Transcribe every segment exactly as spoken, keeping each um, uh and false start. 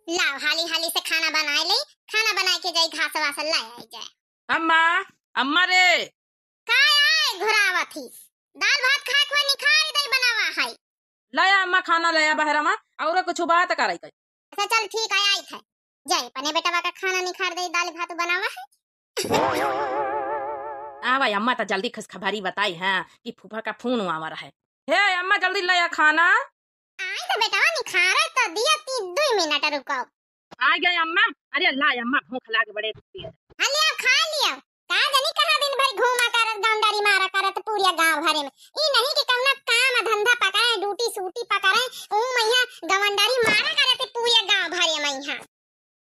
लाओ, हाली हाली से खाना बनाए ले, खाना बनाए के जाई, घास वास लाए आई जाए। अम्मा, अम्मा रे। का आए घुरावत ही? दाल भात खाए के निखार दई बनावा है। लाया अम्मा, खाना लाया बहरा मा, और कुछ बात करे के। अच्छा चल ठीक है, आई थे। जाए अपने बेटवा का खाना निखार दे, दाल भात बनावा है। आवा अम्मा, त जल्दी खुशखबरी बताई है कि फूफा का फोन आवा रहा है। हे अम्मा, जल्दी लाया खाना। आई तो बेटवा निखारे तो दिया, ती दुई मिनट रुको। आ गए अम्मा। अरे ला अम्मा, भूख लाग बड़े रुकती है। हाँ लिया, खा लिया। का जानी कहाँ दिन भर घूमा करत, गौंडारी मारा करत पूरे गांव भरे में। ई नहीं कि कौना काम धंधा पकड़े, ड्यूटी सूटी पकड़े, ऊ मैया गौंडारी मारा करत पूरे गांव भरे में यहाँ।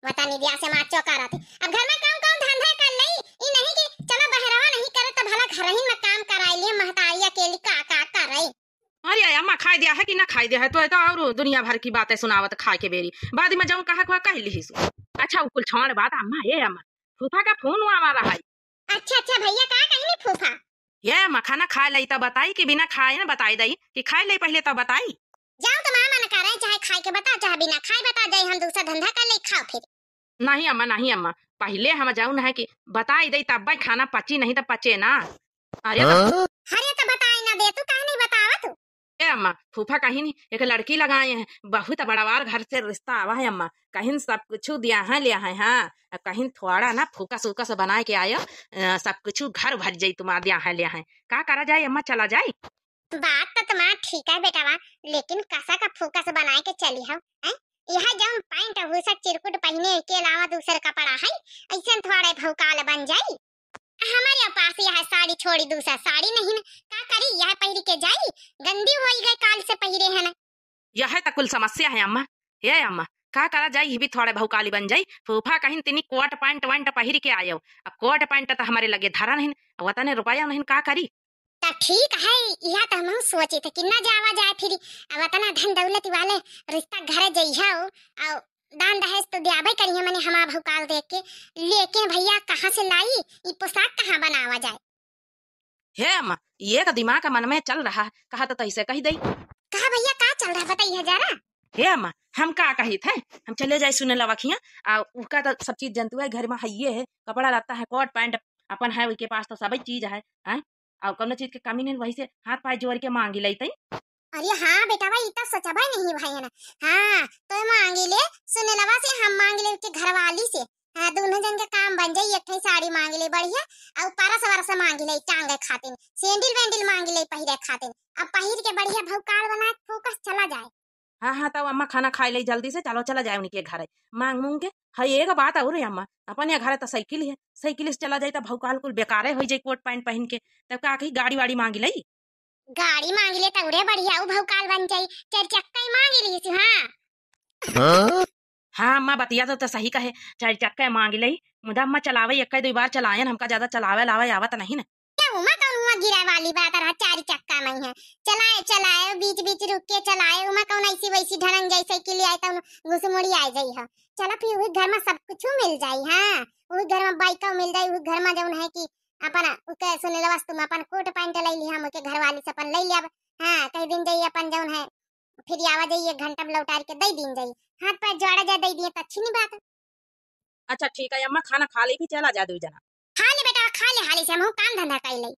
पता नहीं दिया से मार चौका रहते। अब घर में कौन कौन धंधा कर लई, ई नहीं कि चलो बहरवा नहीं करे तो भला घर ही में काम कराई लिए, महतारी अकेली का का करे। अरे अम्मा, खाए दिया है कि ना खाए दिया है, तो, तो और दुनिया भर की बातें सुनावत खाए के बेरी। बाद में जौन कहा हुआ कह लिहिस। अच्छा, उ कुल छोड़ बात अम्मा, ए अम्मा, फूफा का फोन हुआ हमारा है। अच्छा, अच्छा भैया, का कहनी फूफा? ए अम्मा, खाना खाए लई त बताई कि बिना खाए ना बताई दई कि खाए लई पहले त बताई। जाओ तो मामा न करे, चाहे खाए के बता, चाहे बिना खाए बता, जाई हम दूसरा धंधा कर ले, खाओ फिर। नहीं अम्मा, नहीं अम्मा, पहले हम जौन है कि बताई दई तब खाना पची, नहीं त पचे ना। अरे तो हाँ? अरे तो बताई ना दे, तू काहे नहीं बतावा तू? ए अम्मा, फूफा कहिन एक लड़की लगाए हैं, बहुत बड़वार घर से रिश्ता आवा है अम्मा, कहिन सब कुछ दिया है लिया है, हाँ, कहिन थोड़ा ना फूकस उकस बनाए के आयो, अ, सब कुछ घर भर जाई तुम्हार दिया है लिया है, का करा जाए अम्मा, चला जाए? बात तो तुम्हार ठीक है बेटवा, लेकिन कसा का फूकस बनाए के चली हो, हैं? यह जौन पैंट हुसक चिरकुट पहिने के अलावा दूसर कपड़ा है, ऐसे थोड़े भौकाल बन जाई। हमारे पास यह साड़ी छोड़ी दूसर साड़ी नहीं न, का करी, यह पहिर के जाई, गंदी होई गई काल से पहिरे है ना। यह त कुल समस्या है अम्मा। ए अम्मा, का करा जाई, ही भी थोड़े भौकाली बन जाई। फूफा कहिन तिनी कोट पैंट वैंट पहिर के आयो, अब कोट पैंट त हमारे लगे धरा नहीं, वतने रुपया नहीं, का करी? त ठीक है, यह त हमहू सोचे थे कि न जावा जाए फिर, अब इतना धन दौलत वाले रिश्ता घर जइहो, और दान दहेज तो द्याबे करिहे, मने हमार भौकाल देख के, लेकिन भैया कहाँ से लाई ई पोशाक, कहाँ बनावा जाए? हे अम्मा, ये तो दिमाग का मन में चल रहा है, कहा तो तैसे कही दई। कहा भैया का चल रहा बताइए जरा। हे अम्मा, हम का कही थे, हम चले जाए सुने लवखिया, आ उका तो सब चीज जनतु है, घर में है ये है, कपड़ा लत्ता है, कोट पैंट अपन है, उनके पास तो सब चीज है, हैं? और कौनो चीज के कमी नहीं, वही से हाथ पाए जोड़ के मांगी लई तई। अरे हाँ बेटा भाई, ई तो सोचबे नहीं भाई है ना। हाँ, तो मांगी ले सुनेलवा से, हम मांगी ले उनके घरवाली से। हाँ, दोनों जन के काम बन जाई, एक ठे साड़ी मांगी ले बढ़िया, और परस वरस मांगी ले टांगे खातिन, सैंडल वैंडल मांगी ले पहिरे खातिन। अब पहिर के बढ़िया भौकाल बना के फोकस चला जाए। हाँ, हाँ, तब अम्मा खाना खाए ले जल्दी से, चलो चला जाए उनके घरे। मांग मूंग के, है एक बात और है अम्मा, अपन ये घरे तो साइकिल है, साइकिल से चला जाए तो भौकाल कुल बेकारे हो जाए कोट पैंट पहन के, तब का कही गाड़ी वाड़ी मांगी ले। गाड़ी मांगी ले तो उरे बढ़िया, उ भौकाल बन जाई, चार चक्का ही मांगी ली, हाँ। हाँ? हाँ अम्मा, बतिया तो, तो सही कहे, चार चक्का मांगी ले, मुदा अम्मा चलावे एक दो बार चलायन, हमका ज्यादा चलावे लावे आवत नहीं ना। क्या उमा कौन हुआ गिरा वाली बात रहा, चार चक्का में है, चलाए चलाए, बीच बीच रुक के चलाए, उमा कौन ऐसी वैसी ढरंग जैसे कि ले आए तो घुसमुड़ी आ जाई है। चला फिर वही घर में सब कुछ मिल जाई, हाँ, वही घर में बाइक मिल जाई, वही घर में जौन है कि अपन उके सुनेलवा से तुम अपन कोट पैंट ले लिया, हम उके घरवाली से अपन ले लिया। हाँ, कह दिन जाई अपन जौन है, फिर आवा जाई, एक घंटा में लौटार के दे दिन जाई, हाथ पैर जोड़ा जा दे दिए तो अच्छी नहीं बात। अच्छा ठीक है अम्मा, खाना खा ले भी चला जा दो जना। खा ले बेटा, खा ले हाली से, हम काम धंधा कर ले।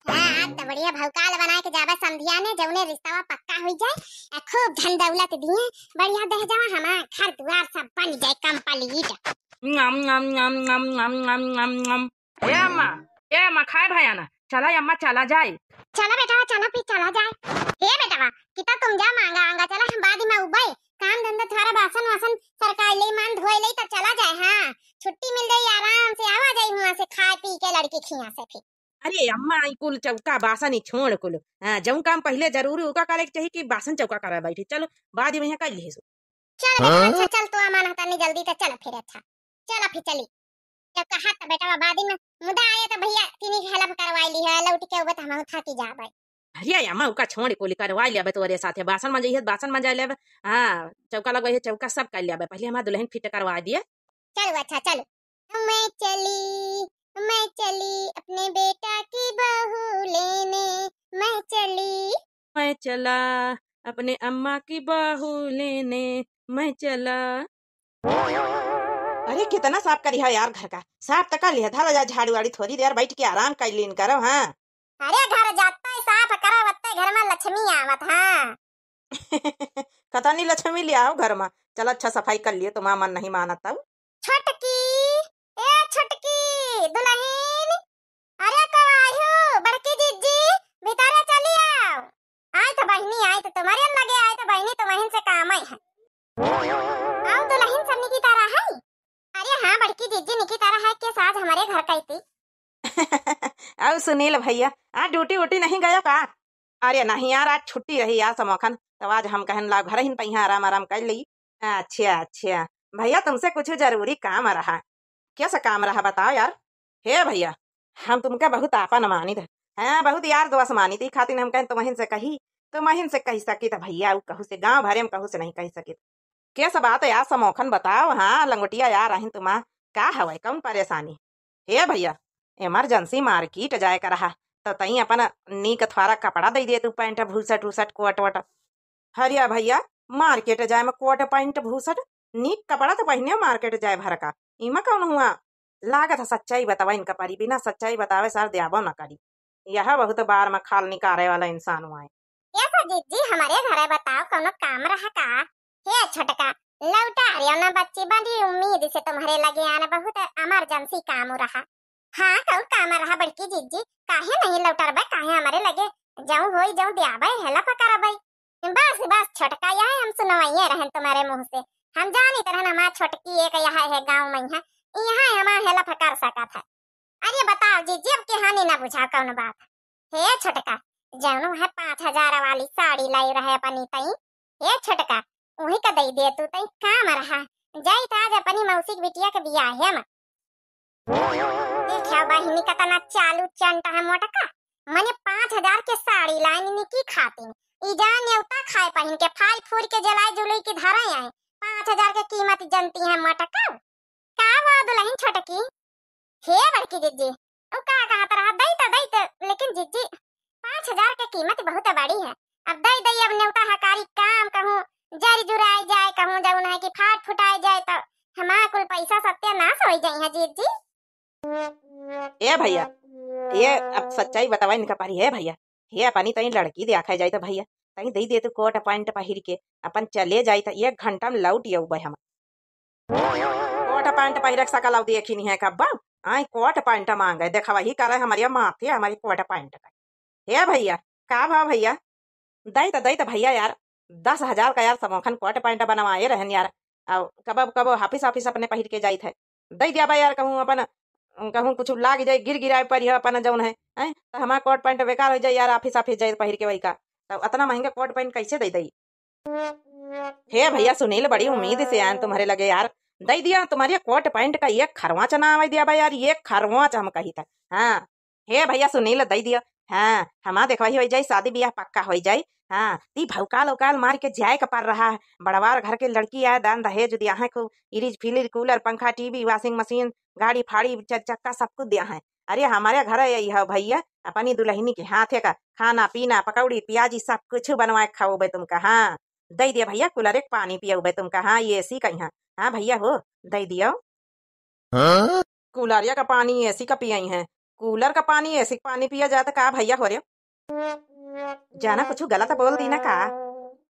हाँ, आज तो बढ़िया भौकाल बना के जाबे समधिया ने, जौने रिश्तावा पक्का हुई जाए, आ खूब धन दौलत दिए, बढ़िया दे जावा, हमार घर दुआर सब बन जाए complete। नम, नम, नम, नम। ए अम्मा, ए अम्मा, खाए भया ना, चला अम्मा, चला जाए। चला बेटा, चला फिर चला जाए। हे बेटवा, किता तुम जा मांगा आंगा, चला हम बाद में उबे, काम धंधा थारा बासन वासन सरकाई ले, मान धोए ले, तब चला जाए। हाँ, छुट्टी मिल जाई, आराम से आवा जाई हुआ से खाए पी के लड़की खिया से फिर। अरे अम्मा, ई कुल चौका बासन ही छोड़ कुल। हाँ, जौन काम पहले जरूरी ओका करे के चाही कि बासन चौका करे बैठी। चलो, बाद में यहाँ कर लिहे सो। चल बेटा, हाँ? अच्छा चल, तू अमान तनी जल्दी तो चल फिर। अच्छा, चल फिर चली। जब कहा तो बेटा बाद में मुदा आए तो भैया तीनी के help करवाई ली है, लौट के उबे तो हम थकी जाबे। अरे अम्मा, ओका छोड़ कुल करवाई लेबे तोरे साथे, बासन मंजई है, बासन मंजा लेबे। हाँ, चौका लगवाई है, चौका सब कर लेबे, पहले हमार दुल्हन fit करवा दिए। चलो अच्छा चलो। मैं चली, मैं चली अपने बेटा की बहू लेने, मैं चली। मैं चला अपने अम्मा की बहू लेने, मैं चला। अरे, कितना साफ करिहा यार घर का, साफ त कर लिहा, धरा जा झाड़ू वाड़ी, थोड़ी देर बैठ के आराम कर लीन करो। हाँ, अरे, घर जाते साफ करो, वत्ते घर में लक्ष्मी आवत। हाँ। कतनी लक्ष्मी ले आओ घर में। चल, अच्छा, सफाई कर लिए, तुम्हारा मन नहीं मानत तब। छोटकी, ए छोटकी, दुलहिन, अरे कवायु, बड़की जिज्जी, भीतरे चली आओ। आई तो बहिनी, आई तो तुम्हारे लगे, आई तो बहिनी, तुम्हें से काम आई है। आओ दुलहिन, सब निकी तरह है। अरे हाँ बड़की जिज्जी, निकी तरह है, के साज हमारे घर का इती। अउ सुनील भैया, आज ड्यूटी उटी नहीं गयो का? अरे नहीं यार, आज छुट्टी रही यार समोखन, तब आज हम कहन लाओ घर ही पहिया आराम आराम कर ली। अच्छा अच्छा भैया, तुमसे कुछ जरूरी काम रहा। कैसा काम रहा बताओ यार? हे भैया, हम तुमका बहुत आपन मानित है, हाँ, बहुत यार दोस्त मानित, ई खातिर हम कहन तुमहिन से कही, तुमहिन से कही सकित भैया, उ कहू से गाँव भरे में कहू से नहीं कही सकित। कैसा बात है यार समोखन बताओ, हाँ, लंगोटिया यार अहिन तुमा, का हवै, कौन परेशानी? हे भैया, emergency market जाए का रहा, तो तई अपन नीक थोड़ा कपड़ा दे दे तू, पैंट भूसट उसट, कोट वोट। हरिया भैया, market जाए में कोट पैंट भूसट, नीक कपड़ा तो पहिने market जाए भर का, इमा कौन हुआ? लागत है सच्चाई बतावा इनका परी, बिना सच्चाई बतावे सर द्याबो न करी। यह बहुत बार में खाल निकारे वाला इंसान हुआ है। कैसा जिज्जी, हमारे घरे बताओ, कौनो काम रहा का? हे छोटका, लौटा रियो ना बच्ची, बड़ी उम्मीद से तुम्हारे लगे आना, बहुत emergency काम रहा। हाँ, कौन काम रहा बड़की जिज्जी? काहे नहीं लौटरबे, काहे हमारे लगे जौं होई जौं द्याबे, help करबे। बस बस छोटका, यह हम सुनवाइए रहन तुम्हारे मुँह से। हम जानित रहन हमार छोटकी एक यह है गाँव में है, यहाँ हमार help कर सकत है। अरे बताओ जिज्जी, अब केहानी ना बुझाओ कौन बात। हे छोटका, जौन है पाँच हजार वाली साड़ी लाई रहे अपनी तई, हे छोटका, वही का दे दे तू, तई काम रहा। जाई त आज अपनी मौसी के बिटिया के बियाह है में। देखा बहिनी, कतना चालू चंट है मोटका। मने पाँच हजार के साड़ी लाइन निकी खातिन, ई जा नेवता खाए पहिन के फाल फूल के जलाए जुलई के धरे आए। पाँच हजार के कीमत जनती है मोटका। का हुआ दुलहिन छोटकी? हे बड़की जिज्जी, उ का कहत रहा, दई त, दई त, लेकिन जिज्जी, पाँच हजार के कीमत बहुत बड़ी है। अब दई दई, अब नेवता हकारी काम कहूँ जरि जुराए जाए, कहूँ जौन है कि फाट फुटाए जाए, तो हमार कुल पैसा सत्यानाश होइ जाई है जिज्जी। ए भैया, ये अब सच्चाई बतावा इनका पारी, हे भैया, हे अपनी तई लड़की देखा जाए तो भैया, तई दे दे तू कोट पैंट पहिर के अपन चले जाई तो एक घंटा में लौट अउबे हम। कोट पैंट पहिरक सकल अउ देखी नहीं है कब्बा, आई कोट पैंट मांगे, देखा वही करे हमारे माथे हमारे कोट पैंट का। हे भैया, का भाव भैया? दई त, दई त भैया यार, दस हजार का यार समोखन कोट पैंट बनवाए रहन यार। अउ कबो कबो office office अपने पहिर के जाइत है। दई दिया बा यार, कहूँ अपन, कहूँ कुछ लाग जाए, गिर गिराए पर यह अपन जौन है, हैं? तो हमार कोट पैंट बेकार हो जाए यार, office office जाए पहिर के वही का। तो अतना महंगा कोट पैंट कैसे दे दई? हे भैया सुनील, बड़ी उम्मीद से आयन तुम्हारे लगे यार, दई दिया तुम्हारे कोट पैंट का एक खरवाच ना आवे दिया बा यार, एक खरवाच हम कही था। हाँ, हे भैया सुनील, दई दिया। हाँ, हमार देखवाही होइ जाई, शादी बियाह पक्का होइ जाई। हाँ, ती भौकाल औकाल मार के जाए के पर रहा है। बड़वार घर के लड़की आए, दान दहेज दिया है खूब, इरिज फिलिज, कूलर, पंखा, टीवी, washing machine, गाड़ी फाड़ी, चार चक्का, सब कुछ दिया है। अरे हमारे घर यही है भैया, अपनी दुलहिनी के हाथे का खाना पीना, पकौड़ी प्याजी, सब कुछ बनवाए के खाओबे तुमका। हाँ, दई दिया भैया, कूलर एक पानी पियउबे तुमका। हाँ, एसी का यहाँ। हाँ भैया हो, दई दियो। हाँ? कूलरिया का पानी एसी का पियई है, कूलर का पानी एसी का पानी पिया जाए तो का भैया हो रे? जाना कुछ गलत बोल दी ना का?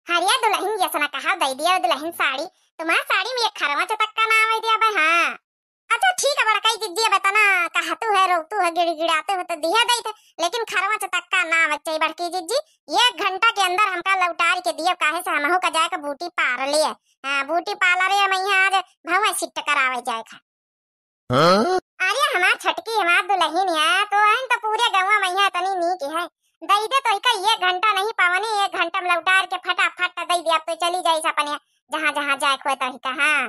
हरिया दुलहिन, ये सना कहा दई दिया दुलहिन साड़ी, तुम्हार साड़ी में एक खरवाच तक का ना आवे दिया बे। हाँ, अच्छा ठीक है बड़काई जिज्जी, अब इतना कहतू है, रोतू है, गिड़गिड़ातू है तो दिया दई थे, लेकिन खरवाच तक का ना आवे चाहिए बड़की जिज्जी। एक घंटा के अंदर हमका लौटार के दियो, काहे से हमहू का जाए के ब्यूटी पार्लर है। हाँ, ब्यूटी पार्लर है, हम यहाँ आज भवे सेट करावे जाए का। हाँ? अरे हमार छोटकी, हमार दुलहिन है, तो अहन तो पूरे गौवा में यहाँ इतनी नीक है। दई दे तो इका एक घंटा नहीं पावनी, एक घंटा में लौटार के फटाफट दई दे, अब तो चली जाइस अपने जहाँ जहाँ जाए खोए तो इका। हाँ,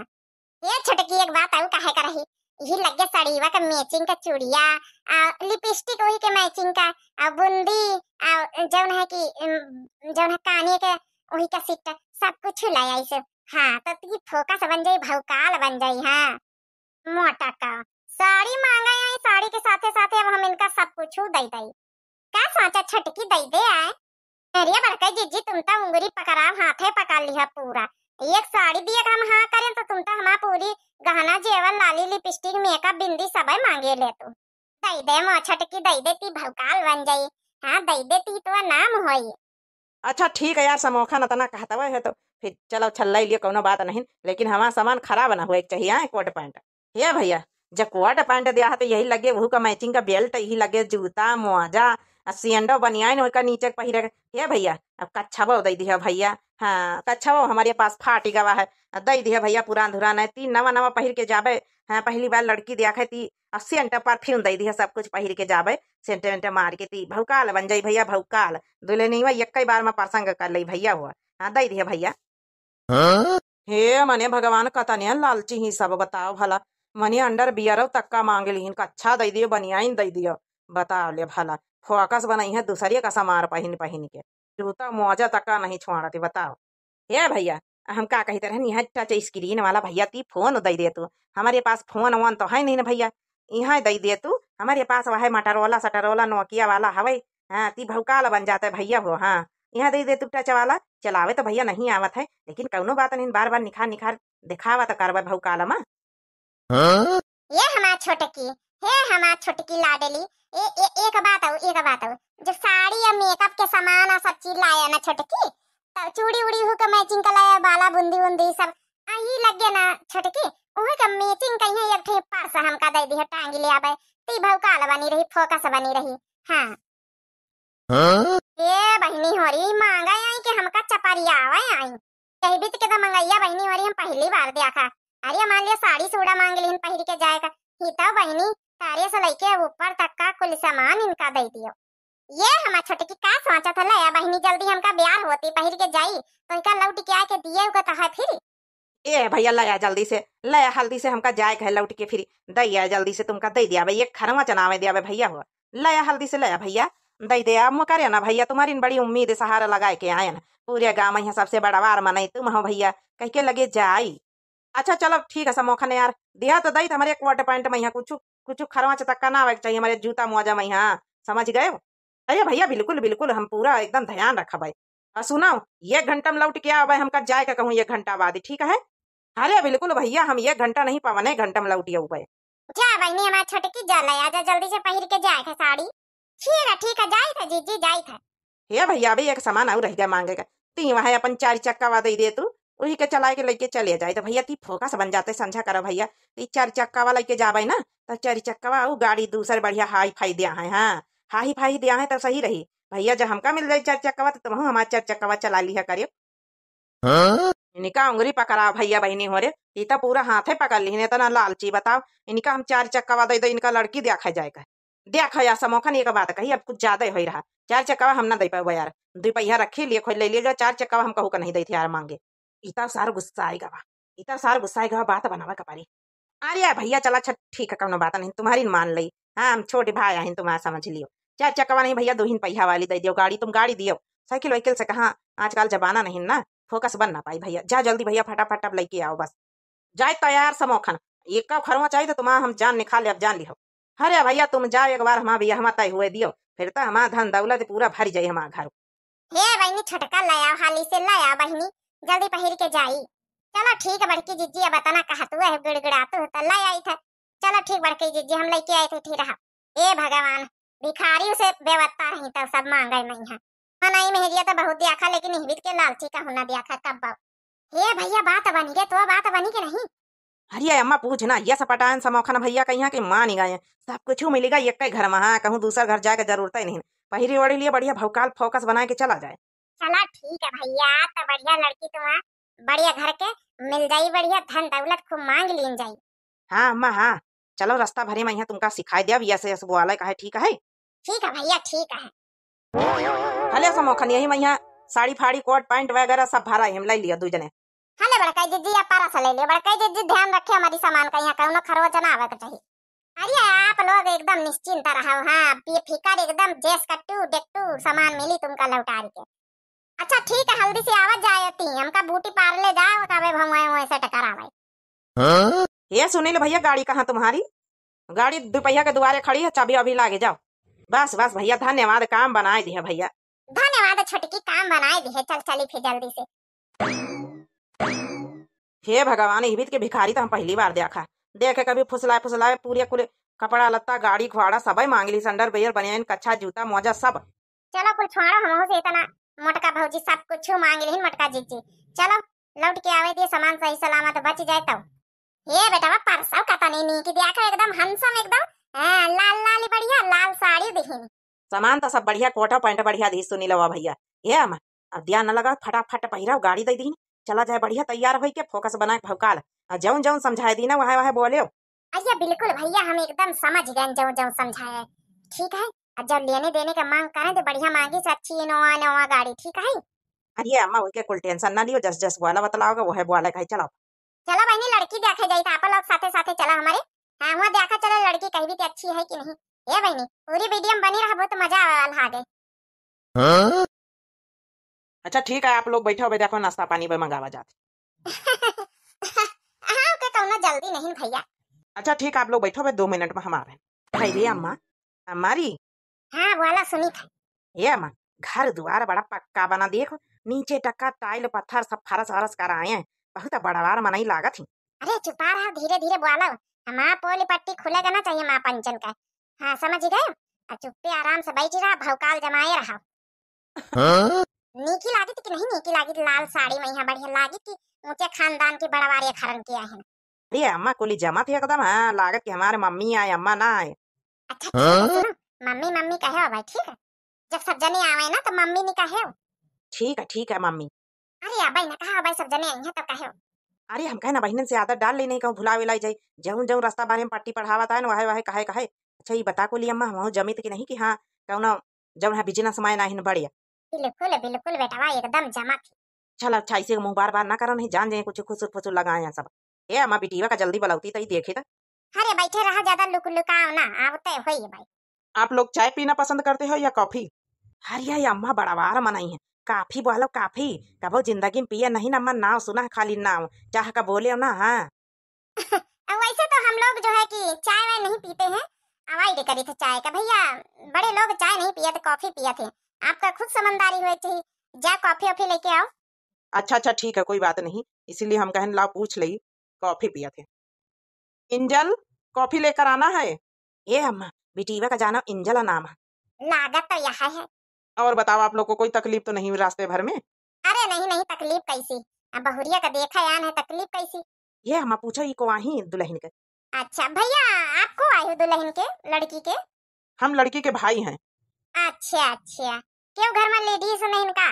ये छोटकी एक बात अउ कहे का रही, यही लगे साड़ीवा का matching का चूड़िया, आ lipstick वही के matching का, आ बुंदी, आ जौन है कि, उम, जौन है काने के वही का set, सब कुछ ले आइस। हाँ, तो ती focus बन जाई, भौकाल बन जाई। हाँ। मोटका, साड़ी मांगे आई, साड़ी के साथे साथे अब हम इनका सब कुछ दई दई। का सोचा छोटकी, दई दे आए? अरे बड़का जिज्जी, तुम तो उंगरी पकड़ाव हाथे पकड़ लिहा पूरा। एक साड़ी दिए के हम हाँ करें तो तुम तो हमार पूरी गहना जेवर, लाली, लिपस्टिक, मेकअप, बिंदी सबे मांगे ले तू। दई दे मोर छोटकी, दई दे, ती भौकाल बन जाई। हाँ, दई दे, ती तो नाम होई। अच्छा ठीक है यार, समोखन अतना कहतवा है तो फिर चलो छल्ला लिए, कौनो बात नहीं, लेकिन हमार सामान खराब ना होए के चाहिए, हाँ, कोट पैंट। हे भैया, जब कोट पैंट दिया है तो यही लगे, वहू का मैचिंग का बेल्ट, यही लगे जूता, मोजा, आ सेंडो बनियान ओका नीचे के पहिरे के। हे भैया, अब कच्छावो दे दिया भैया, हाँ, कच्छावो हमारे पास फाटी गवा है, आ दे दिया भैया, पुरान धुरान है, ती नवा नवा पहिर के जाबे, हाँ, पहली बार लड़की दिया है ती, आ सेंट परफ्यूम दे दिया, सब कुछ पहिर के जाबे, सेंट वेंट मार के ती भौकाल बन जाई भैया, भौकाल। दुल्हनिया एक ही बार में प्रसंग कर ले भैया हो, हाँ, दे दिया भैया। हाँ? हे मने भगवान, कतने लालची ही सब, बताओ भला। मने अंडरवियर तक का मांग लिहिन, कच्छा दे दियो, बनियाइन दे दियो। बताओ ले भला, फोकस बनई है दूसरे का सामान पहिन पहिन के, जूता मोजा तक का नहीं छोड़ती, बताओ। हे भैया, हम का कहते रहन, यहाँ टच स्क्रीन वाला भैया ती फोन दे दे तू, हमारे पास फोन वोन तो है नहीं ना भैया, यहाँ दे दे तू, हमारे पास वह मोटोरोला सटोरोला नोकिया वाला हवे, हाँ, ती भौकाल बन जाते भैया हो, हाँ, यहाँ दे दे तू टच वाला, चलावे तो भैया नहीं आवत है, लेकिन कौनो बात नहीं, बार बार निखार निखार दिखावा तो करबे भौकाल मा। हाँ? ये हमार छोटकी, हे हमार छोटकी लाडली, ए, ए, एक बात आऊ, एक बात आऊ, जो साड़ी या मेकअप के सामान आ सब चीज लाया ना छोटकी, तो चूड़ी उड़ी हु के मैचिंग का लाया, बाला बुंदी उंदी सब, अही लगे ना छोटकी, उहे का मैचिंग कहीं एक ठे पर्स हमका दे दिया, टांगी ले आबे, ती भौकाल बनी रही, फोकस बनी रही। हाँ। हाँ? ए बहिनी होरी, मांगा आई कि हमका चपरियावा आई। यही बीच के तो मंगैया बहिनी होरी हम पहली बार देखा। अरे मान लिया साड़ी सूड़ा मांग लिहिन पहिर के जाए का। ही तो बहिनी, तारे से लेके ऊपर तक का कुल सामान इनका दे दियो। ये हमार छोटकी का सोचत है, ले आ बहिनी जल्दी हमका ब्याह होती पहिर के जाई, तो इनका लौट के आए के दिए उका तो है फिर। ए भैया, लया जल्दी से, लया हल्दी से, हमका जाए के है लौट के फिर। दैया जल्दी से तुमका दे दिया भाई, एक खरवा चनावे दिया भाई भैया हो। लया हल्दी से लया भैया, दे दे। अब मुकरे ना भैया, तुम्हारी बड़ी उम्मीद सहारा लगाए के आए ना। पूरे गाँव में यहाँ सबसे बड़वार मनई तुम हो भैया, कह के लगे जाई। अच्छा चलो ठीक है समोखन यार, दिया तो दई, हमारे कोट पैंट में यहाँ कुछ, कुछ खरवा चतक्का ना आवे के चाहिए हमारे जूता मोजा में यहाँ, समझ गए? अरे भैया, बिल्कुल, बिल्कुल, हम पूरा एकदम ध्यान रखबै। और सुनो, एक घंटा में लौट के आवै, हमका जाए के कहूँ एक घंटा बाद, ठीक है? अरे बिल्कुल भैया, हम एक घंटा नहीं, पौने घंटा में लौट आवै। जा बहिनी, हमार छोटकी, जा ले आजा, जल्दी से पहिर के जाए के साड़ी। ठीक है, ठीक है, जाई थे जीजी, जाई थे। हे भैया, अभी एक सामान और रह गया मांगे का। ती वहाँ अपन चार चक्का वा दे दे तू, वही के चलाए के लेके चले जाए। तो भैया, ती फोकस बन जाते, समझा करो भैया। ती चार चक्का वा लेके जाबे ना, तो चार चक्का वा, वो गाड़ी दूसर बढ़िया हाई फाई दिया है, हाँ, हाई फाई दिया है तो सही रही। भैया, जब हमका मिल जाई चार चक्का वा, तो तुम हमार चार चक्का वा चला लिहा करियो। हाँ? इनका उंगली पकड़ाओ भैया बहिनी हो रे, ई तो पूरा हाथे पकड़ लिहिन, इतना लालची बताओ। इनका हम चार चक्का वा दे दे, इनका लड़की देखा जाए का। देख या समोखन, एक बात कही, अब कुछ ज्यादा ही रहा। चार चक्का वा हम ना दे पाए यार, दुपहिया रखी लिए, खोज ले लिए जाओ, चार चक्का वा हम कहू का नहीं दे थे यार मांगे। इतना सार गुस्सा आएगा बा, इतना सार गुस्सा आएगा बा, बात बनावे का पारी। अरे भैया, चला, अच्छा ठीक है, कौनो बात नहीं, तुम्हारी मान लई। हाँ, हम छोटे भाई आहिन, तुम्हारा समझ लियो। चार चक्का वा नहीं भैया, दो ही पहिया वाली दे दियो गाड़ी, तुम गाड़ी दियो। साइकिल वाइकिल से कहाँ, आजकल जमाना नहीं ना, फोकस बन ना पाई भैया। जा जल्दी भैया, फटाफट अब लेके आओ बस। जाए तैयार समोखन, एक का खरवा चाहिए तो तुम्हारा हम जान निकाल ले, अब जान लिहो। अरे भैया, तुम जाओ एक बार, हमारा भैया हमारा तय हुए दियो, फिर तो हमारा धन दौलत पूरा भर जाई हमारा घर। हे बहिनी, छोटका ले आओ, हाली से ले आओ बहिनी, जल्दी पहिर के जाई। चलो ठीक है बड़की जिज्जी, अब अतना कहतू है, गिड़गिड़ातू है, तो ले आई थे। चलो ठीक बड़की जिज्जी, हम लेके आई थे, ठीक रहा। ए भगवान, भिखारी से बेवत्ता रही तब सब मांगे में है। हाँ, नहीं मेहरिया तो बहुत दिया खा, लेकिन इहवित के लालची का होना दिया खा कब। हे भैया, बात बनी रे, तो बात बनी के नहीं? अरे अम्मा, पूछ ना, ये सपटायन समोखन भैया कहिया के मान गए, सब कुछ मिलेगा एक ही घर में। हाँ, कहूँ दूसर घर जाए के जरूरत ही नहीं। पहिरी ओढ़ी लिए बढ़िया भौकाल फोकस बनाए के चला जाए। चला ठीक है भैया, तो बढ़िया लड़की तुम्हारा बढ़िया घर के मिल जाई, बढ़िया धन दौलत खूब मांग लीन जाई। हाँ अम्मा, हाँ, चलो रास्ता भरे में यहाँ तुमका सिखाई दिया, यस यस बोले का है, ठीक है? ठीक है भैया, ठीक है। हले समोखन, यही में यहाँ साड़ी फाड़ी कोट पैंट वगैरह सब भरा है, हम ले लिया दू जने। हले बड़काई जिज्जी, या पारा से ले लियो। बड़काई जिज्जी, ध्यान रखे हमारी सामान का, यहाँ कौनो खरोच ना आवे के चाहिए। अरे आप लोग एकदम निश्चिंत रहो, हाँ, बेफिकर एकदम, जेस कट्टू डेट्टू सामान मिली तुमका लौटार के। अच्छा ठीक है, हल्दी से आवत जाए ती, हमका ब्यूटी पार्लर जाओ, तबे भंगवाए हुए सेट करावे। हाँ? ये सुनील भैया, गाड़ी कहाँ तुम्हारी? गाड़ी दुपहिया के दुआरे खड़ी है, चाबी अभी लागे जाओ। बस बस भैया, धन्यवाद, काम बनाए दिया भैया। धन्यवाद छोटकी, काम बनाए दिए, चल चली फिर जल्दी से। हे भगवान, इही बीत के भिखारी त हम पहली बार देखा। देखे कभी फुसलाए फुसलाए पूरे कुल कपड़ा लत्ता, गाड़ी घोड़ा सबई मांग ली, underwear, बनियान, कच्छा, जूता, मोजा सब। चलो कुल छोड़ो, हमहू से इतना मोटका भौजी सब कुछ मांग लिहिन, मोटका जीजी। चलो लौट के आवे दिए, सामान सही सलामत बच जाए तब। हे बेटवा, परसव का तनी नीक देखो, एकदम handsome, एकदम, हाँ, लाल लाल बढ़िया लाल साड़ी दिहिन। सामान तो सब बढ़िया, कोट पैंट बढ़िया दी सुनीलवा भैया। हे अम्मा, अब दिया न लगा, फटाफट पहिराव, गाड़ी दे दीन, चला जाए बढ़िया तैयार होई के, focus बना के भौकाल। आ जौन जौन समझाए दीना, वह वह बोले। अरे बिल्कुल भैया, हम एकदम समझ गए जौन जौन समझाए। ठीक है, अब जब लेने देने का मांग करें तो बढ़िया मांगी से अच्छी Innova Innova गाड़ी, ठीक है? अरे अम्मा, ओके कुल tension ना लियो, जस जस बोला बतलाओगे, वह बोला कहे चलाओ। चलो बहिनी, लड़की देखे जाई त आप लोग साथे साथे चला हमरे। हाँ, वहाँ देखा चलो लड़की कहीं भी तो अच्छी है कि नहीं। ए बहिनी, पूरी video में बनी रहा, बहुत मजा आवे वाला आगे। हाँ? अच्छा ठीक है, आप लोग बैठो, अबे देखो नाश्ता पानी बे मंगावा जात। हाँ, ओके कौनो जल्दी नहीं भैया। अच्छा ठीक है, आप लोग बैठो, बे दो मिनट में हम आ रहे हैं। भाई रे अम्मा, अम्मा री। हाँ, बोला सुनी था। ए अम्मा, घर दुआर बड़ा पक्का बना, देखो नीचे टक्का tile पत्थर सब फरस वरस कराए हैं, बहुत बड़वार मनई लागत ही। अरे चुपा रहा, धीरे धीरे बोलो, हमार पोल पट्टी खुलेगा ना चाहिए माँ पंचन का। हाँ समझ गए, अब चुप्पे आराम से बैठी रहा, भौकाल जमाए रहा। हाँ? नीकी लागित कि नहीं नीकी लागित, लाल साड़ी में यहाँ बढ़िया लागित कि ऊंचे खानदान की बड़वार एक हरन किया है। अरे अम्मा कुली जमा थी एकदम, हाँ लागत कि हमारे मम्मी आए अम्मा ना आए। अच्छा ठीक है, हाँ? सुनो, मम्मी मम्मी कहे हो भाई, ठीक है, जब सब जने आवे ना तो मम्मी नहीं कहे हो। ठीक है ठीक है मम्मी। अरे अबे ना कहा, अबे सब जने आई हैं तो कहे हो। अरे हम कहे ना बहनन से आदत डाल ली नहीं, कहूँ भुला विलाई जाई, जौन जौन रास्ता बारे में पट्टी पढ़ावत है ना वहे वहे कहे कहे। अच्छा ये बता कुली अम्मा, हम जमित कि नहीं कि हाँ कौनो जौन है business में ना हिन बढ़िया। बिल्कुल बिल्कुल बेटवा, एकदम जमा थी। चल अच्छा इसे मुँह बार बार ना करो, नहीं जान जाए कुछ खुसुर फुसुर लगाए हैं सब। ए अम्मा बिटिया का जल्दी बुलावती तई देखे त। अरे बैठे रहा, ज्यादा लुक लुकाओ ना, आवते होई भाई। आप लोग चाय पीना पसंद करते हो या कॉफी? अरे ये अम्मा बड़वार मनई है, कॉफी बोलो कॉफी। कबो जिंदगी में पिए नहीं ना, अम्मा नाव सुना है खाली नाव, चाह का बोले हो ना। हाँ। अब वैसे तो हम लोग जो है कि चाय वाय नहीं पीते हैं, avoid करी थे चाय का भैया। बड़े लोग चाय नहीं पिए थे, कॉफी पिए थे। आपका खुद समझदारी हुए चाहिए, जा कॉफी वॉफी लेके आओ। अच्छा अच्छा ठीक है, कोई बात नहीं, इसीलिए हम कहन लाओ पूछ लई, कॉफी पिया थे। इंजल, कॉफी लेकर आना है। ए अम्मा, बिटीवा का जाना इंजल नाम है। लागत तो यह है। और बताओ, आप लोग को कोई तकलीफ तो नहीं हुई रास्ते भर में? अरे नहीं नहीं, तकलीफ कैसी, अब बहुरिया का देखा यान है, तकलीफ कैसी? ये हम पूछो, ई को आही दुल्हन के। अच्छा भैया, आपको आए हो दुल्हन के, लड़की के? हम लड़की के भाई हैं। अच्छा अच्छा, क्यों घर में ladies नहीं इनका?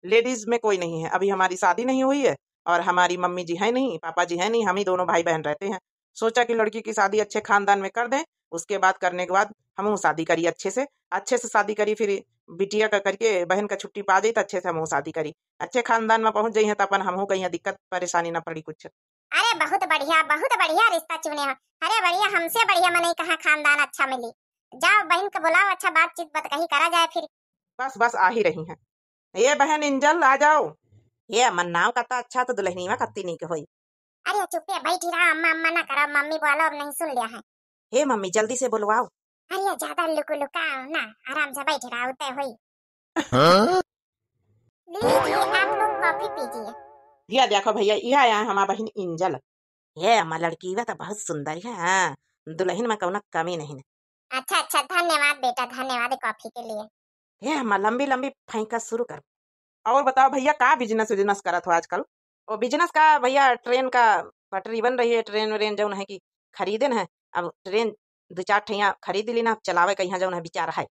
Ladies में कोई नहीं है, अभी हमारी शादी नहीं हुई है और हमारी मम्मी जी है नहीं, पापा जी है नहीं, हम ही दोनों भाई बहन रहते हैं। सोचा कि लड़की की शादी अच्छे खानदान में कर दें, उसके बाद करने के बाद हम शादी करी अच्छे से, अच्छे से शादी करी, फिर बिटिया का करके बहन का छुट्टी पा जाई तो अच्छे से हम शादी करी, अच्छे खानदान में पहुंच जाई है तो अपन हमहू कहीं दिक्कत परेशानी ना पड़ी कुछ। अरे बहुत बढ़िया, बहुत बढ़िया रिश्ता चुने हो। अरे बढ़िया, हमसे बढ़िया मनई कहाँ खानदान अच्छा मिली। जाओ बहन के बुलाओ, अच्छा बातचीत बतकही करा जाए फिर। बस बस आ ही रही हैं। ए बहन इंजल आ जाओ। ए अम्मा नाव कत्ता अच्छा तो दुल्हनिया कत्ती नीक होई। अरे चुप्पे बैठी रहा अम्मा, अम्मा ना करो, मम्मी बोलो अब नहीं सुन लिया है। हे मम्मी जल्दी से बुलवाओ। अरे ज्यादा लुकु लुकाओ ना, आराम से बैठी रहा, उतय होई। हाँ? लीजिए आप लोग कॉफी पीजिए। या देखो भैया, यह आया है हमार बहिन इंजल। हे अम्मा लड़की वह तो बहुत सुंदर है, हाँ, दुल्हन में कौनो कमी नहीं। अच्छा अच्छा, धन्यवाद बेटा, धन्यवाद कॉफी के लिए। हे अम्मा लंबी लंबी फेंका शुरू कर। और बताओ भैया, का business विजनेस करत हो आजकल? ओ business का भैया, train का पटरी बन रही है, train व्रेन जौन है कि खरीदेन है। अब train दो चार ठैया खरीद ली ना, चलावे का यहाँ जौन है विचार है।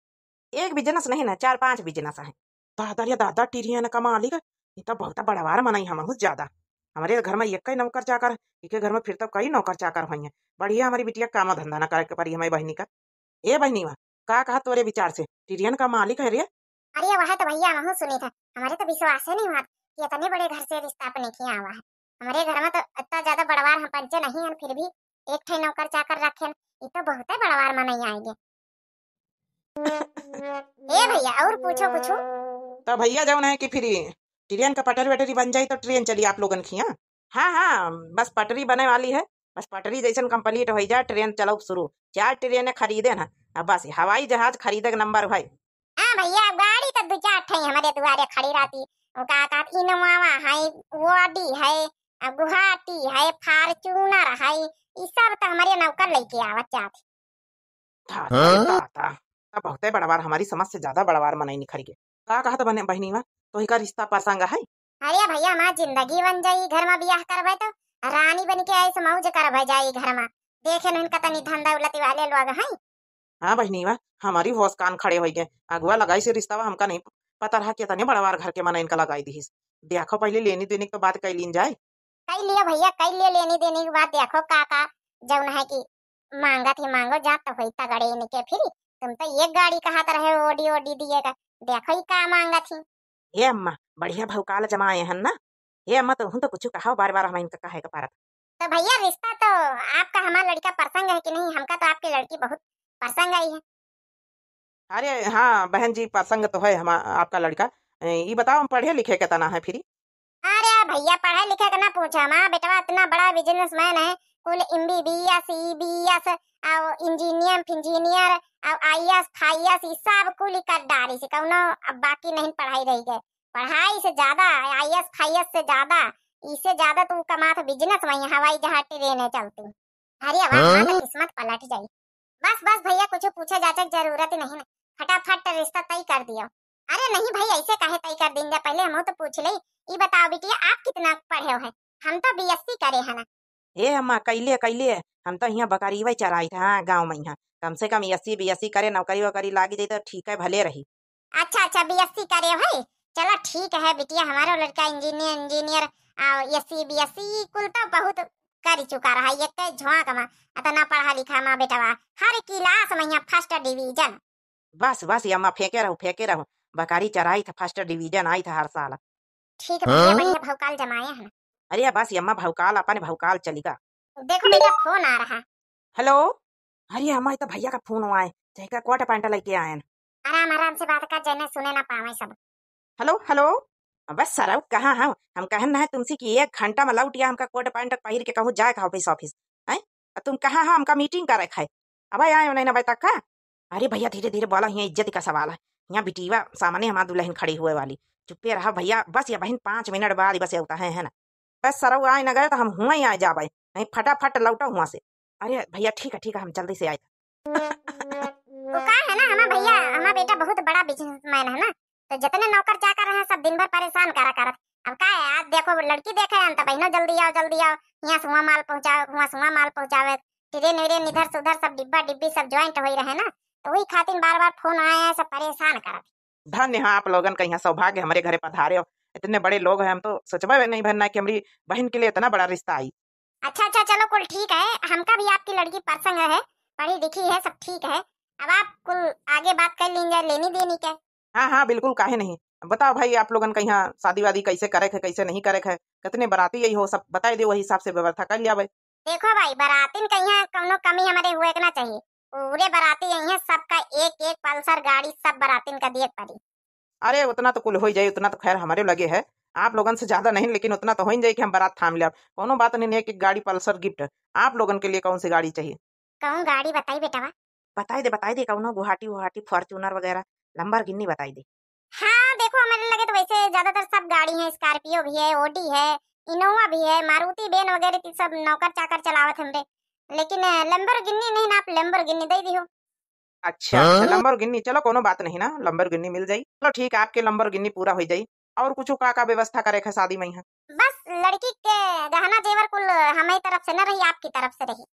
एक business नहीं ना, चार पांच business है। दादा रे दादा, टिरियन का मालिक, ये तो बहुत बड़वार मनई हम बहुत ज्यादा। हमारे घर में एक ही नौकर चाकर, एक घर में फिर तो कई नौकर चाकर हुई हैं। बढ़िया हमारी बिटिया काम धंधा ना करे के पड़ी हमारी बहिनी का। ए बहिनी वा, का कहा तोरे विचार से? टिरियन का मालिक है रे? अरे वह तो भैया हमहू सुनी था, हमारे तो विश्वास ही नहीं हुआ कि इतने बड़े घर से रिश्ता अपने किया हुआ है। हमारे घर में तो इतना ज्यादा बड़वार हम पंचे नहीं हैं, फिर भी एक ठे नौकर चाकर रखे हैं। ये तो बहुत है बड़वार मनई आएंगे। ए भैया, और पूछो कुछ? तो भैया जौन है कि फिर ट्रेन का पटरी वटरी बन जाई तो ट्रेन चली आप लोगन की, हाँ? हाँ, हाँ, बस पटरी बने वाली है, बस पटरी जैसन complete हो जाए, ट्रेन चलो शुरू। चार ट्रेन खरीदे ना, अब बस हवाई जहाज खरीदे के नंबर भाई। हाँ भैया, गाड़ी तो दो चार ठे हमारे दुआरे खड़ी रहती, वो का कहत इनोवा है, ओडी है, अब गुहाटी है, Fortuner है, ई सब तो हमरे नौकर लेके आवत जात है। दादा रे दादा, तब बहुते बड़वार, हमारी समझ से ज्यादा बड़वार मनई निखर गए। का कहत बने बहिनीवा, तोहिका रिश्ता पसंग है? अरे भैया, हमार जिंदगी बन जाई, घर में बियाह करबे तो रानी बन के ऐसे मौज करबे जाई घर में। देखे नहीं कतनी धन दौलत वाले लोग हैं। हाँ बहिनीवा, हमारी होश कान खड़े होइ गए। अगुआ लगाई से रिश्तावा, हमका नहीं पता रहा कि इतने बड़वार घर के मनई इनका लगाई दिहिस। देखो पहले लेनी देनी की तो बात कइ लीन जाए। कइ लियो भैया, कइ लियो लेनी देनी की बात। देखो का का जौन है कि मांगत ही मांगो, जा तो होई तगड़े इनके फिर। तुम तो एक गाड़ी कहत रहे ओडी ओडी दिए का, देखो ही का मांगत ही। हे अम्मा, बढ़िया भौकाल जमाए हन ना। हे अम्मा, तुहूं तो कुछ कहो, बार बार हम इनका कहे के पारत। तो भैया, रिश्ता तो आपका हमार लड़का पसंग है कि नहीं? हमका तो आपकी लड़की बहुत पसंद आई है। अरे हाँ बहन जी, पसंद तो है हम, आपका लड़का। ए, ई बताओ, हम पढ़े लिखे कितना है फिर? अरे भैया, पढ़े लिखे के ना पूछो, हमार बेटवा इतना बड़ा businessman है, कुल MBBS, EBS, और engineer फिंजीनियर, और IAS फाईएएस, ई सब कुल ही कर डारी से, कौनो अब बाकी नहीं पढ़ाई रही गए। पढ़ाई से ज्यादा, IAS फाईएएस से ज्यादा, इससे ज्यादा तू कमात business में, हवाई जहाज, ट्रेन है चलती। अरे वाह, हमार तो हाँ? किस्मत पलट जाई। बस बस भैया, कुछ पूछे जाचे के जरूरत ही नहीं ना, फटाफट रिश्ता तय कर दियो। अरे नहीं भाई, ऐसे काहे तय कर दीन जा, पहले हमहू तो पूछ ले। ई बताओ बिटिया, आप कितना पढ़े हो है? हम तो BSc करे है ना। ए अम्मा, कैले कैले, हम तो यहाँ बकरीवे चराई था, हाँ, गाँव में यहाँ। कम से कम SC BSc करे, नौकरी वोकरी लागी जाई तो ठीक है, भले रही। अच्छा अच्छा, BSc करे हो है? चला ठीक है बिटिया, हमारो लड़का engineer, engineer, आ, SC BSc कुल तो बहुत कर चुका रहा, एक झोंक में इतना पढ़ा लिखा मा बेटवा, हर class में यहाँ first division। बस बस ये अम्मा, फेंके रहो, फेंके रहो, बकरी चराई था, first division आई था हर साल। ठीक है भैया, हाँ? बढ़िया भौकाल जमाए हैं। अरे बस ये अम्मा, भौकाल अपन भौकाल चलिगा। देखो बेटा, फोन आ रहा। हेलो। अरे अम्मा, ये तो भैया का फोन हुआ है, जेका कोट पैंट लेके आयन। आराम आराम से बात कर, जने सुने ना पावे सब। Hello hello. बस सरऊ, कहाँ हो? हम कहन ना है तुमसे कि एक घंटा में लौट गया, हमका कोट पैंट पहिर के कहूँ जाए का office office, हैं? और तुम कहाँ हो? हमका meeting करे खाए। अब आए नहीं ना तक का? अरे भैया, धीरे धीरे बोला, यहाँ इज्जत का सवाल है। यहाँ बिटीवा सामने हमार दुल्हन खड़ी हुए वाली। चुप्पे रहा भैया, बस ये बहन पाँच मिनट बाद बस ये होता है, है ना? बस सरऊ आए न गए तो हम हुआ ही आ जाबे, नहीं फटाफट लौटो हुआ से। अरे भैया, ठीक है, ठीक है, हम जल्दी से आए। वो का है ना, हमार भैया, हमार बेटा बहुत बड़ा businessman है ना, तो जितने नौकर चाकर हैं सब दिन भर परेशान करा करत। अब का है, आज देखो लड़की देखे हैं तो बहनों जल्दी आओ, जल्दी आओ, यहाँ से हुआ माल पहुँचाओ, हुआ से हुआ माल पहुँचावे, ट्रेन व्रेन इधर से उधर सब डिब्बा डिब्बी सब joint होई रहे ना, तो वही खातिर बार बार फोन आए हैं, सब परेशान करत। धन्य है आप लोगन का, यहाँ सौभाग्य हमरे घरे पधारे हो। इतने बड़े लोग हैं, हम तो सोचबे नहीं भरना कि हमरी बहन के लिए इतना बड़ा रिश्ता आई। अच्छा अच्छा, चलो कुल ठीक है, हमका भी आपकी लड़की पसंद है, पढ़ी लिखी है, सब ठीक है। अब आप कुल आगे बात कर लीन जाए लेनी देनी के। हाँ हाँ बिल्कुल, काहे नहीं। बताओ भाई, आप लोगन का यहाँ शादी वादी कैसे करे है, कैसे नहीं करे है, कितने बराती आई हो, सब बताई दे, वही हिसाब से व्यवस्था कर लिया भाई। देखो भाई, बरातिन का यहाँ कौनो कमी हमरे हुए के ना चाहिए, पूरे बराती आई हैं, सबका एक एक Pulsar गाड़ी सब बरातिन का दिए के पड़ी। अरे उतना तो कुल हो ही जाई, उतना तो खैर हमरे लगे है, आप लोगन से ज्यादा नहीं, लेकिन उतना तो हो ही जाई कि हम बारात थाम लेब। कौनो बात नहीं, एक एक गाड़ी Pulsar gift। आप लोगन के लिए कौन सी गाड़ी चाहिए? कहूँ गाड़ी बताई बेटवा? बताई दे, बताई दे, कौनो गुवाहाटी वुहाटी Fortuner वगैरह, Lamborghini बताई दे। हाँ देखो, हमारे लगे तो वैसे ज्यादातर सब गाड़ी है, Scorpio भी है, Audi है, Innova भी है, मारुति van वगैरह तो सब नौकर चाकर चलावत हमरे, लेकिन अ, Lamborghini नहीं ना, आप Lamborghini दे दियो। अच्छा, अच्छा, हाँ? Lamborghini, चलो कोनो बात नहीं ना, Lamborghini मिल जाई। चलो ठीक है, आपके Lamborghini पूरा हो जाई। और कुछ का का व्यवस्था करे है शादी में यहाँ? बस लड़की के गहना जेवर कुल हमारी तरफ से न रही, आपकी तरफ से रही।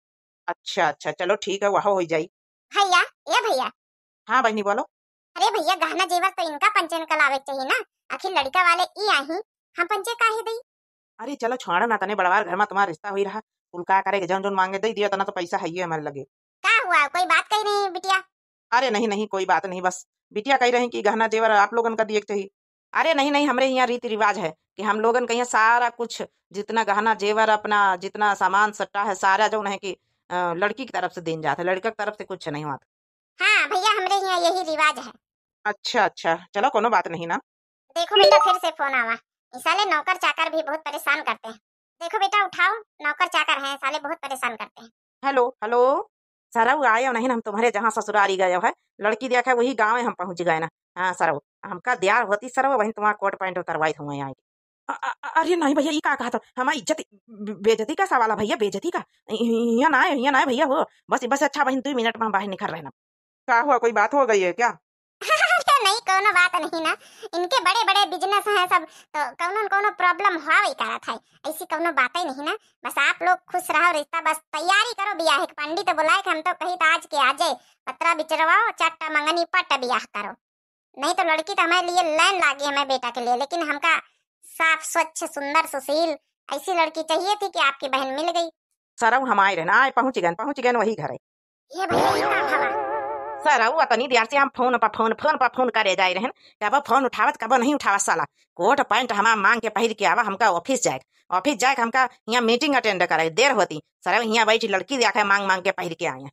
अच्छा अच्छा, चलो ठीक है, वह हो जाई। भैया, ए भैया। हाँ बहनी बोलो। अरे भैया, गहना जेवर तो इनका पंचे न कलावे के चाहिए ना, आखिर लड़का वाले ई आही, हम पंचे काहे दई? अरे चलो छोड़ो ना, तने बड़वार घर में तुम्हारा रिश्ता हुई रहा, कुल का करे के जौन जौन मांगे दे दिया, तना तो पैसा है ये हमारे लगे। का हुआ, कोई बात कही नहीं बिटिया? अरे नहीं नहीं, कोई बात नहीं, बस बिटिया कही रही कि गहना जेवर आप लोगन का दिए के चाहिए। अरे नहीं नहीं, हमरे यहाँ रीति रिवाज है कि हम लोगन का यहाँ सारा कुछ, जितना गहना जेवर, अपना जितना सामान सट्टा है, सारा जौन है कि अ, लड़की की तरफ से देन जात है, लड़का की तरफ से कुछ नहीं हुआ। हाँ भैया, हमरे यहाँ यही रिवाज है। अच्छा अच्छा, चलो कोनो बात नहीं ना। देखो बेटा, फिर से फोन आवा। ई साले नौकर चाकर भी बहुत परेशान करते हैं। देखो बेटा, उठाओ, नौकर चाकर हैं, साले बहुत परेशान करते हैं। Hello hello. सरऊ आयो नहीं ना, हम तुम्हारे जहाँ ससुरारी गए है, लड़की देखे वही गाँव हम पहुँच गए ना। हाँ सरऊ, हमका दियार होती सरऊ, वहीं तुम्हारा कोट पैंट उतरवाई हुए आए। अ-, अ-, अ-, अरे नहीं भइया, ई का कहत हो? हमार इज्जत, बे-, बेइज्जती का सवाल है भइया, बेइज्जती का? इ-, इ-, हियाँ ना आए, हियाँ ना आए भइया हो। बस, बस अच्छा बहिन, दुइ मिनट में हम बाहर निकर रहना। का हुआ, कोई बात हो गई है क्या? अरे नहीं, कौनो बात नहीं ना। इनके बड़े बड़े business हैं सब, तो कौनो न कौनो problem होवे करत है। ऐसी कौनो बात ही नहीं ना। बस आप लोग खुश रहो, रिश्ता बस तैयारी करो बियाह के। पंडित बुलाए के हम तो कही तो आज के आजे पतरा बिचरवाओ, चट्टा मंगनी पट बियाह करो। नहीं तो लड़की तो हमारे लिए लाइन लागी हमारे बेटा के लिए, लेकिन हमका साफ स्वच्छ सुंदर सुशील ऐसी लड़की चाहिए थी कि आपकी बहन मिल गई। सरऊ हमारे ना आए, पहुँच गए, पहुँच गए वही घर है। ये भइया, ये का भवा? सरऊ अतनी देर से हम फोन पर फोन, फोन पर फोन करे जाए रहन, कब फोन उठावत, कब नहीं उठावत साला। कोट पैंट हमार मांग के पहिर के आवा, हमका ऑफिस जाए, ऑफिस जाए के हमका यहाँ meeting attend करे, देर होती। सरऊ यहाँ बैठी लड़की देखे मांग मांग के पहिर के आए हैं।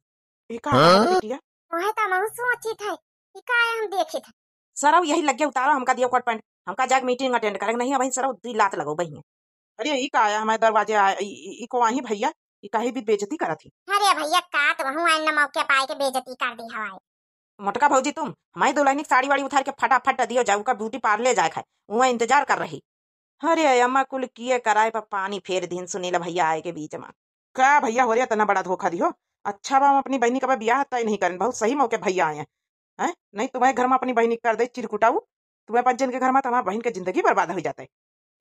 ई का हाँ? बात बिटिया? वह तो हम सोचित है, ई का है हम देखित है। सरऊ यही लगे उतारो, हमका दियो कोट पैंट, हमका जाके meeting attend करे, नहीं अबहिन सरऊ दी लात लगो बहिए। अरे ई का आया हमारे दरवाजे आया, ई, ई, ई को आही भइया, ई काहे भी बेइज्जती करत ही? अरे भइया का तो वहू आइन न मौके पाए के बेइज्जती कर दी हवाई। मोटका भौजी तुम हमारी दुल्हनी के साड़ी वाड़ी उतार के फटाफट दियो जाऊ का beauty parlour जाए खाए, वहाँ इंतजार कर रही। अरे अम्मा कुल किए कराए पर पानी फेर दीन सुनील भइया आए के बीच में। का भइया हो रे इतना बड़ा धोखा दियो? अच्छा बा हम अपनी बहनी का बा बियाह तय नहीं करन, बहुत सही मौके भइया आए हैं। हैं? नहीं तुम्हारे घर में अपनी बहनी कर दे चिरकुटाऊ, तुम्हें पंचन के घर में तो हमारे बहन के जिंदगी बर्बाद हो जाता है।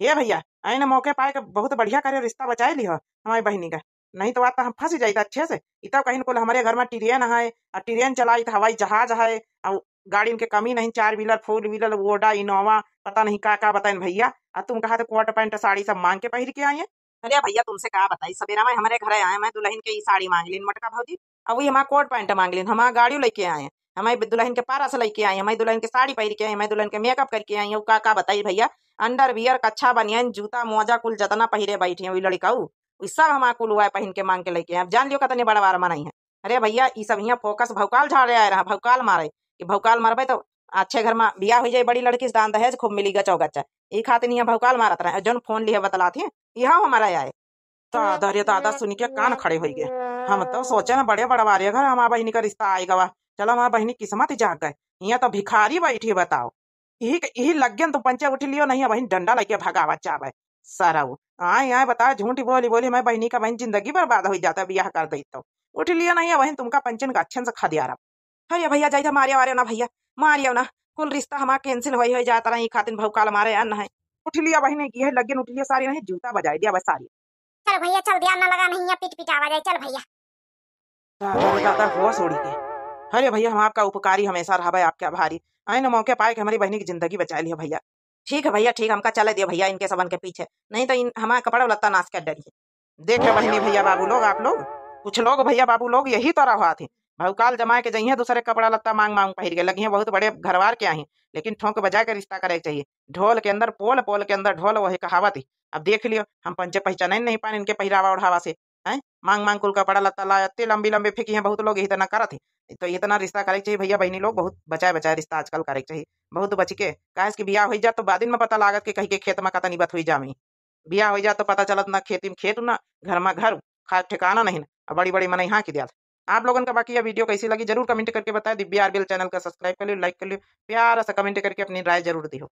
हे भइया, आइन मौके पाए के बहुत बढ़िया करे रिश्ता बचाए लिहो हमारी बहनी का, नहीं तो बात तो हम फंस जाइत अच्छे से। इतब कहीं कुल हमारे घर में ट्रेन है, और ट्रेन चलाई तो हवाई जहाज है, और गाड़िन के कमी नहीं, चार wheeler, four wheeler, Audi, Innova, पता नहीं का का बताइन भइया। आ तुम कहा तो कोट पैंट साड़ी सब मांग के पहिर के आई है। अरे भइया तुमसे का बताई, सवेरा में हमारे घरे आए, मैं दुल्हन के ई साड़ी मांग लीन मोटका भौजी, अब वही हमारा कोट पैंट मांग लीन, हमारा गाड़ी लेके आए, हमारी दुल्हन के पारस लेके आई, हमारी दुल्हन के साड़ी पहिर के आई, हमारी दुल्हन के makeup करके आई, अब का का बताई भइया, underwear, कच्छा, बनियान, जूता, मोजा, कुल जतना पहिरे बैठी हैं वही लड़िकाऊ, वही सब हमारा कुल हुआ है पहिन के मांग के लेके आए। अब जान लियो कतने बड़वार मनई है। अरे भइया ई सब हियाँ focus भौकाल झाड़े आए रहा, भौकाल मारे कि भौकाल मारबे तो अच्छे घर में बियाह हो जाए, बड़ी लड़की से दान दहेज खूब मिली गचौ गच्चा, ई खातिर हियाँ भौकाल मारत रहे। जौन फोन लिहे बतलात ही इहा हमारा आए। दादा रे दादा, सुन के कान खड़े होइ गए। हम तो सोचे ना बड़े बड़वारे घर हमार बहिनी का रिश्ता आए गवा, चलो हमार बहिनी किस्मत ही जाग गए। हियाँ तो भिखारी बैठी बताओ, यही यही लग्गन तू पंचे उठ लियो, नहीं बहिन डंडा लेके भगावत जावे। सरऊ आए आए बता झूठी बोली बोली मैं बहिनी का बहिन जिंदगी बर्बाद हो जाता बियाह कर दई तो। उठ लियो नहीं बहिन तुमका पंचन का अच्छन से खा दिया रब। अरे भइया जाइदा मारिया वारिया ना भइया, मारिया ना, कुल रिश्ता हमार cancel होई होई जाता रही खातिर भौकाल मारे अन्न है। उठ लिया बहिनी की है लग्गन उठ लिया सारी नहीं जूता बजाए दिया बस सारी। चल भइया चल दिया ना लगा नहीं है पिट पिट आवा जाए चल भइया। दादा रे दादा होश उड़ी के। अरे भइया हम आपका उपकारी हमेशा रहबे आपके आभारी। आइन मौके पाए के हमारी बहिनी की जिंदगी बचाए लिया भइया। ठीक है भइया ठीक, हमका चले दियो भइया इनके सबन के पीछे, नहीं तो इन हमारा कपड़ा लत्ता नाश कर डरी। देखे बहिनी भइया बाबू लोग आप लोग, कुछ लोग भइया बाबू लोग यही तरह हुआ थे, भौकाल जमाए के जइहे दूसरे कपड़ा लत्ता मांग मांग पहिर के लगिहे बहुत बड़े घरवार के आही, लेकिन ठोंक बजा के रिश्ता करे के चाहिए। ढोल के अंदर पोल, पोल के अंदर ढोल वही कहावत ही। अब देख लियो हम पंचे पहचाने नहीं पान इनके पहिरावा ओढ़ावा से। हैं? मांग मांग कुल कपड़ा लत्ता लाया, ते लंबी लंबी फेंकी हैं बहुत लोग, इतना करत ही। तो इतना रिश्ता करे के चाहिए भइया बहिनी लोग, बहुत बचाए बचाए रिश्ता आजकल करे के चाहिए, बहुत बच के। काहे कि बियाह होई जा तो बादिन में पता लागत कि कहीं के खेत में कतनी बत हुई जामी। बियाह होई जा तो पता चलत ना खेती में खेत ना घर में घर, खाए ठिकाना नहीं ना, और बड़ी बड़ी मनई हाँकी दियात। आप लोगन का बाकी यह video कैसी लगी जरूर comment करके बताएं। दिव्या आरबीएल channel का subscribe कर लियो, like कर लियो, प्यारा सा comment करके अपनी राय जरूर दियो।